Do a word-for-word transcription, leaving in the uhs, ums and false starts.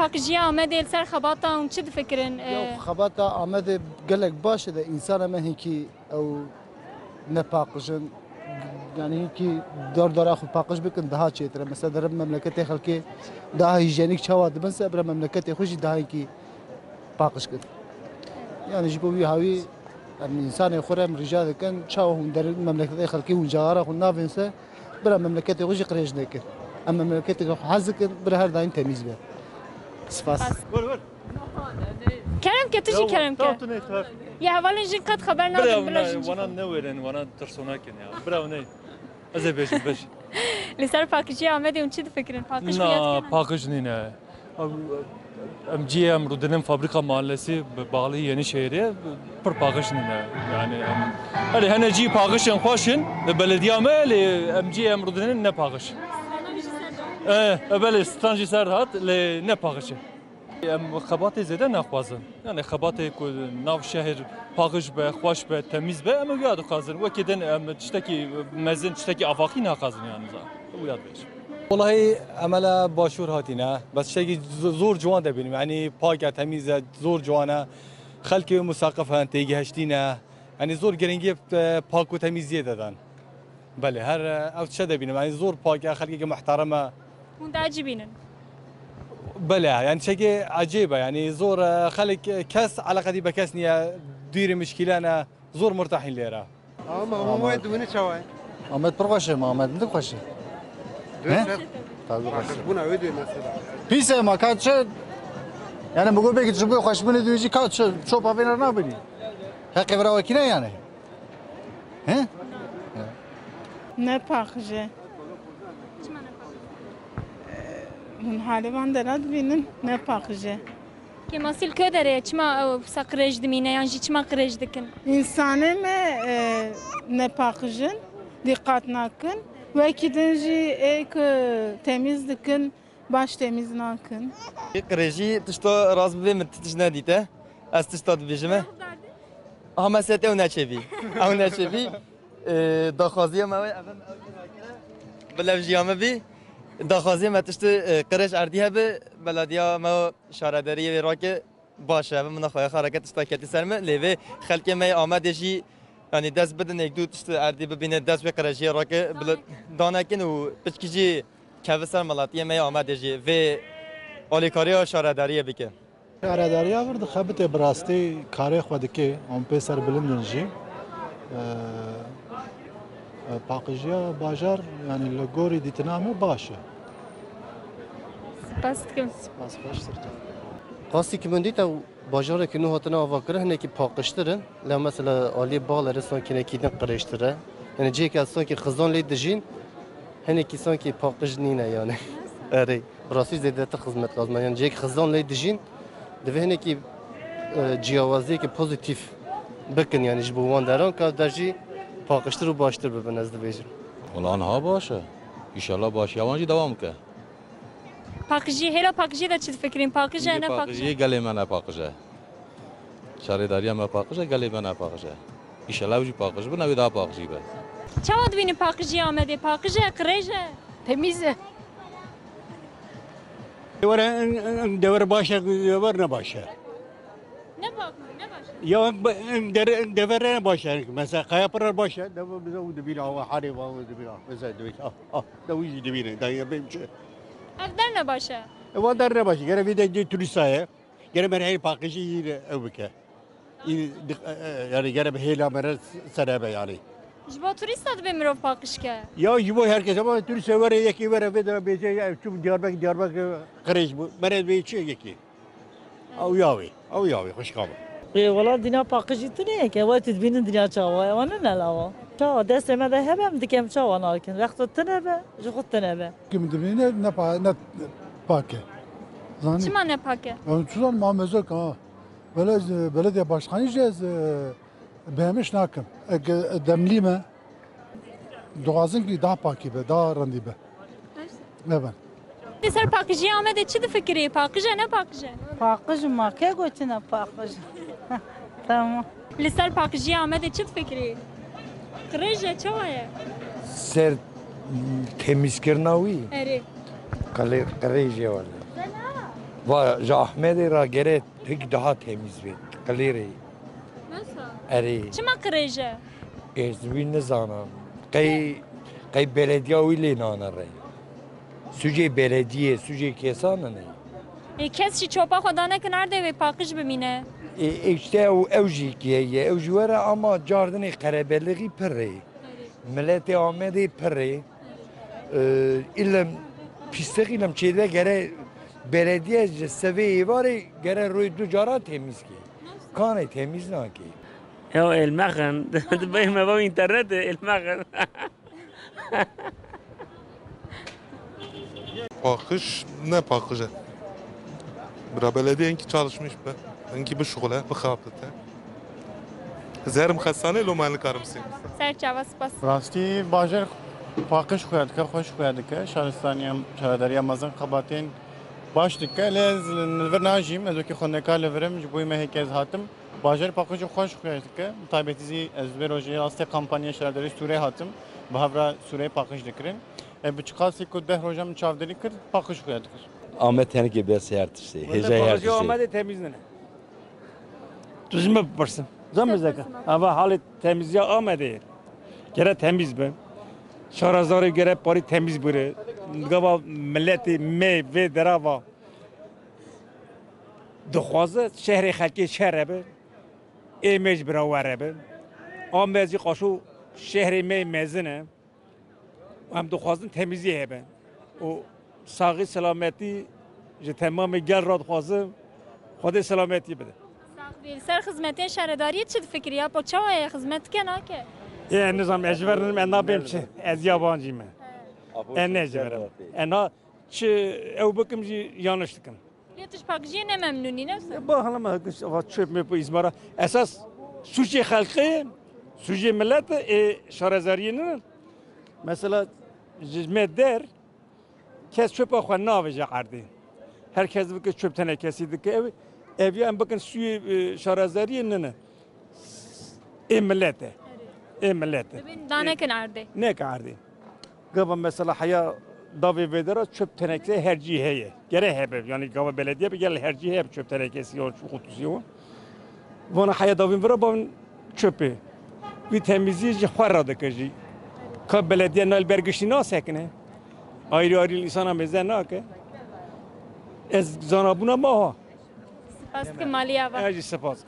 Pakijiya Amedê li ser xebata hûn çi difikirin? Ya, e, xebata Amedê gelek baş e de, însan em hinkî ew nepaqij in. Yani hinkî dor dora xwe paqij bikin, daha çêtir e. Mesela, derin memleketê xelkê daha hîjenîk çawa dibin, se bira memleketê xwe jî daha hinkî paqij kin. Yani ji bo wî hawî em însanê xwe re em rica dikin, çawa hûn derin memleketê xelkê hûn cagara xwe navên se, bira memleketê xwe jî qirêj nekin. Em memleketê xwe hez dikin, bira her daîm temîz be. Spas. Spas. Kerem ke, tu jî kerem ke. Ya hevalên jin qet xeber nadin, bila jin jî. Wana ne wêrin, wana tirsonakin ya. Bira ne. Ez ê bêjim, bêj. Li ser pakijiya Amedê hûn çi difikirin? Paqij Na, paqij nîne. Em, em cihê em rûdinin Fabrika Mahallesi, bi-, bağlı Yenişehir'e, pir paqij nîne. Yani em, erê hene cihê paqij in, xweş in, li belediya me, lê em cihê em rûdinin ne paqij. E, e, belê, stran jî ser hat, lê ne paqij e. Em xebatê zêde naxwazin. Yani xebatê ku nav şehir paqij be, xweş be, temîz be, em wiya dixwazin. Wekî din em tiştekî mezin, tiştekî avaqî naxwazin yani za. Wiya dibêjim. Welahi em hele başûr hatîne. Bes tiştekî z-, zor ciwan dibînim. Yani pak e, temîz e, zor ciwan e. Xelkê wê musaqif in, têgihiştî ne. Yani zor girîngiyê, e, pak û temîziyê didin. Belê, her, e, ev tişe dibînim. Yani zor pak e, xelkekî muhterem e. Hûn diecibînin? Belê, yani çekê ecêb e. Yani zor, e, xelk, e, kes eleqetî be kes niye, dûrî mişkîle ne, zor murtehîn lêre. Ama Ama- Muhammed dibîne çawa ye? Ahmet pir xweş e, Muhammed min xweş e. Dibîne He? ser- Tabii xweş e. Buna öyle diyor mesela. Pîs e ma ka çi? Yani bu göbek çi bu xweşbûnê dû jî ka çi? Çopa vêner nabînî. Heqê vira wekî ne yani. He? Ne paqij e. Çima ne paqij e? Hûn halê van de nadibînin, ne paqij e. Kêmasî li ku derê ye? Çima ew wisa qirêj dimîne yan jî çima qirêj dikin? Însanê me, e, ne paqij in, dîqat nakin. Wekî din jî ê ku temîz dikin, baş temîz nakin. Qirêjî tişta rast bibê min tişt nedîte. Ez tişta dibêjime. Aha me sete ew neçêbî. Ew neçêbî. Ee, daxwaziya me wê, ev em ew jî rakire. Bi levjiya me bî. Daxwaziya me tiştî, e, qirêj erdî hebe. Belediya me şaredariyê wê rake. Baş e, ev min xwe xareke tişta ketî ser me. Lê vê xelkê me yê Amedê jî, yanî dest bidin, êk du tiştî erdî bibîne, dest wê qirêjiyê rake. Bila danekin û piçkî jî keve ser miletiyê me yê Amedê jî. Vê alîkariya şaredariyê bike. Şaredariya vir dixebitê, bi rastî karê xwe dike, em pê serbilind in jî. E, e, paqijiya bajar, yani li gorî dîtina me baş e. Spas dikim. Spas, xweştir. Qasî ki min dît ew bajarekî nû hatine avakirin, hinekî paqijtir in. Lê mesela aliyê Balêrê sankî hinekî din qirêjtir e. Yani cihêkî ez sankî xizan lê dijîn, hinekî sankî paqij nîne yani. Erê. Bi rastî zêdetir xizmet lazim e. Yani cihêkî xizan lê dijîn, divê hinekî, e, ciyawaziyekî pozîtîf bikin, yani ji bo wan deran ka der jî paqijtir û baştir bibin, ez dibêjim. Wala niha baş e. Înşallah baş. Ya wan jî dewam bike. Paqijî, hêla paqijî de çi difikirîn? Paqij e, ne paqij e? Paqijî gelê me ne paqij e. Şaredariya me paqij e, gelê me ne paqij e. Înşallah ew jî paqij bin, ew ê daha paqijî be. Çawa dibînin paqijî Amedê? Paqij e, qirêj e? Temiz e. Were in, in, in dever baş e, dever ne baş e. Ne bak, ne baş e? Ya in, in der, in dever ne baş e. Mesela Kayapınar baş e. Dever bize u dibîn awa, harê va u dibîn awa. Mesela dibîn, ah, ah, da u jî dibîn, da ya bim çi. Ev der ne baş e? E, va der ne baş e. Gere vî de, de turîsta ye. Gere merheyê paqijî yî ew bike. Yî di-, e, e, yani gere bi hêla me re sere be yani. Ji bo turîsta dibe mirov paqij ke? Ya ji bo herkes ama turîsta were yekî were vê de bêje ya çû Diyarbekir, Diyarbekir qirêj bû. Mere bê çi yekî? Ew ya wê, ew ya wê xweşka min. Ê, wela dîna paqijî tune ye ke, wê tu dibînin dîna çawa ye, wan ne lawa. Çawa destê me de hebe, em dikem çawa nakin. Wexta tune be, ji xwe tune be. Kim dibîne ne pa-, ne pak e. Zanî? Çima ne pak e? Em çi zanim, ma mezek ha. Wele ez, e, belediye başkanî jî ez, e, behemiş nakim. Eke demlî me, dixwazin ki daha pakî be, daha rindî be. Evet. Li ser paqijiyê Amedê çi difikirî? Paqij e, ne paqij e? Paqij ma ke gotine paqij. Tamam. Li ser paqijiyê Amedê çi difikirî? Qirêj e, çawa ye? Ser temizkirina wî? Erê. Qirê-, qirêj e wele. Va ji Ahmedê ra gere hik daha temiz bê. Qilêrê. Nasıl? Erê. Çima qirêj e? Ez wî nizanim. Qey, qey belediya wî lê nane rê. Sucê belediyê, sucê kesan e ne. E, kes jî çopa xwe dane ki nardê wê paqij bimîne. E, e, işte ew, ew jî kiye ye, ew jî were ama cardinê qerebelixî pirê. Miletê Amedê pirê. E, îlem pislik îlem çêde gere belediye ji sevê êvarê gere roy du cara temiz kê. Kanê temiz nakê. Ya elmexin. Dibeyim eva internetê elmexin. Paqij ne paqij e. Bira belediye enki çalışmış be. Enki bişuxule, bixapite. Zerim xestane lo ma nikarim sê. Ser çava spas. Rastî bajar paqij xuya dike, xweş xuya dike. Şaristaniya, şaredariya mezin xebatên baş dike. Lê ez li vir najîm, ez wekî xwendekar li virim, ji bo mehekê ez hatim. Bajarê paqij û xweş xuya dike. Bi taybetî zî ez vê rojê rastê kampanya şaredarî Sûrê hatim. Bi hev re Sûrê paqij dikirin. E, bi çiqasî ku deh roja min çavdêrî kir, paqij xuya dikir. Amed tenekê bes her tiştê. Wele hêja her paqijê tiştê. Amedê temiz nine. Tu ji min bipirsin. Zan mi zeka? Ava halê temizliya Amedê. Gere temiz be. Şarezarê gere parî temiz bire. Gava miletê me vê derava dixwaze şehrê xelkê şer be, ê me jî bira were be. Amed jî qaşo şehrê me mezin e. Em dixwazin temizî hebe. Û saxî selametî ji temamê gel re dixwazim. Xwedê selametî bide. Sax bî. Li ser xizmetên şaredariyê çi difikirî? Ya po çawa ye? Xizmet dike nake? Ê, ez nizam, ez ji ver nidim, ez nabêm çi? Ez yabancî me. He. Ez ne ji ver im. Ez na çi ew bikim jî yanlış dikim. Lê tu ji paqijiyê ne memnûn î, ne wisa? Ba hala me hikin va çöp me bu izmara. Esas suçê xelkê, suçê millet e, şarezariyê ne. Mesela ji me der kes çöpa xwe navêje erdê. Her kes dike çöp tenekesî dike ev. Ev ya em bikin suçê, e, şarezariyê ne ne. Ê millet e. Ê millet e. Dibên danekin erdê. Neke erdê. Gava mesela heya davê vê dera çöp tenekesî her cî heye. Gere hebe. Yani gava belediye be gel her cî hebe çöp tenekesî ya çi kutusu ya. Vana heya davên vira bavin çöpê. Wî temizî ji xwe re dike jî. Ka belediye nal bergiştî nasekine. Ayrı ayrı insana meze nake. Ez zanabûna ma ha. Spas dikim malî ava. Ez jî spas.